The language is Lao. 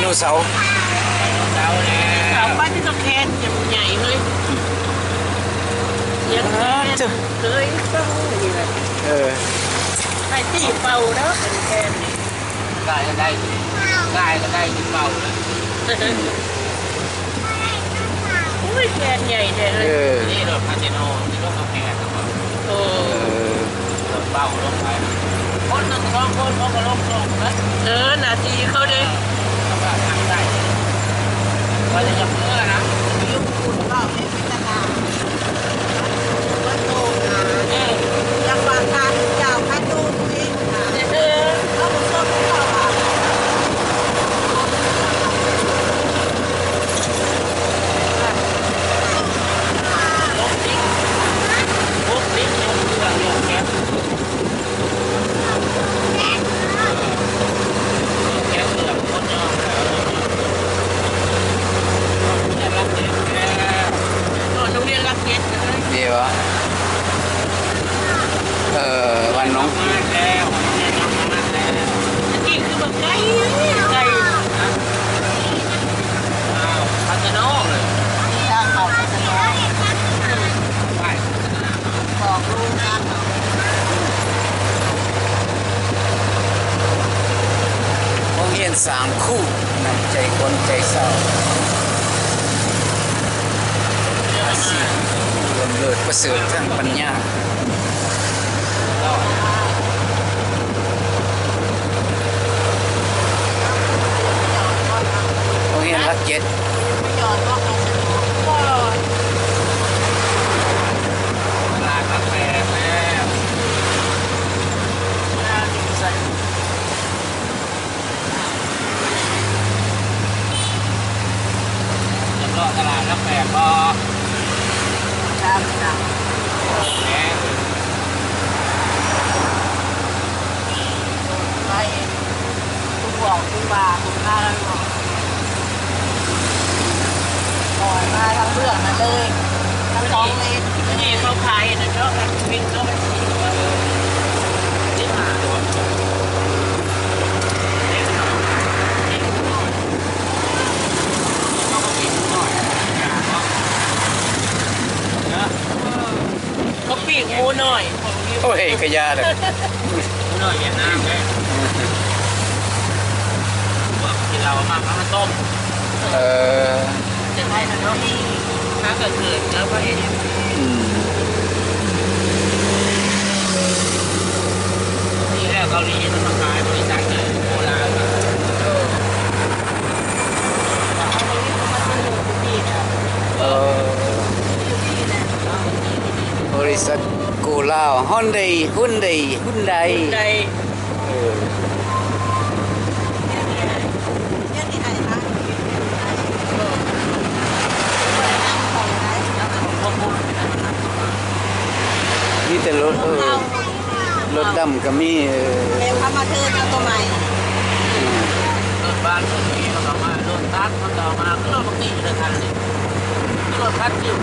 ໂດເສົາ ເສົາແລ້ວ ເສົາ ປາດ ທີ່ຕົວແຄນໃຫຍ່ເລີຍ ຍັງແຄນເລີຍ ເອີ ໃຫ້ຕີເປົ່າເດີ ເປັນແຄນນີ້ ກາຍກໍໄດ້ ກາຍກໍໄດ້ຕີເປົ່າເລີຍ. ໂອ້ຍ ແຄນໃຫຍ່ແທ້ເລີຍ ເອີ ນີ້ລົດຄາສິໂນ ນີ້ລົດກາແຟ ໂອ້ ເອີ ລົດເບົາລົງໄປ ຄົນໜຶ່ງສອງຄົນເຂົາກໍລົງ ລົງນະ ເອີ ໜ້າທີ່ເຂົາເດ້ ເຂົາກໍທຳໄດ້ ວ່າຈະເມືອນະ ຢູ່ພຸ້ນເວົ້າເຮັດເປັນຕາໜ່າ ເອີ ຢາກວ່າທ່ານເຈົ້າພະຕູນ ໂຮງຮຽນຫຼັກເຈັດ ເອີ ວັນນ້ອງ ແຕ່ກີ້ຄືວ່າໄກ ໄກ ອ້າວ ພັດທະນອກເລີຍ ທາງເຂົ້າພັດທະນອກ ໄປ ຂອງໂຮງຮຽນສ້າງຄູ ນ້ຳໃຈຄົນໃຈຊາວ ອາຊີບຜູ້ລ້ຳເລີດປະເສີດທາງປັນຍາ. ໂຮງຮຽນຫຼັກເຈັດ ຕະຫຼາດຫຼັກແປດແລ້ວ. ຈະເລາະຕະຫຼາດຫຼັກແປດບໍ່? ແມ່ນ ໄປ ທຸກບອກທຸກວ່າ ທຸກທ່ານເນາະ ປ່ອຍມາທາງເບື້ອງນັ້ນເລີຍ ທັງສອງເລນ ນີ້ເຂົາຂາຍອັນນັ້ນເນາະ ອັນວິກເນາະ ມັນສິບຫ້າໂລ ເຂົາປີກໝູນ້ອຍ ໂອ້ຍ ກະຢ່າເດີ ໝູນ້ອຍຫວຽດນາມເດ້ ພວກກິນເຫຼົ້າມັກເອົາມາຕົ້ມ ເອີ ຈະໄດ້ນະເນາະ ຫາກະເກີດແລ້ວກໍເຫັນ ອືມ ນີ້ແຫຼະເກົາຫຼີມັນມາຂາຍບໍລິສັດໂຄລານ ເອີ ບໍລິສັດໂກລາວ ຮອນເດ ຮຸນເດ ຮຸນໄດ ເອີ ມີແຕ່ລົດ ເອີ ລົດດຳກໍມີ ເອີ ແມ່ນເຂົາມາເທີນເອົາໂຕໃໝ່ ອືມ ລົດບ້ານກໍມີ ມັນກໍມາ ລົດຕັດມັນກໍເອົາມາ ຄືລົດບັກຕີເດີ ຄັນນີ້ ຄືລົດຄັນຈິ້ວ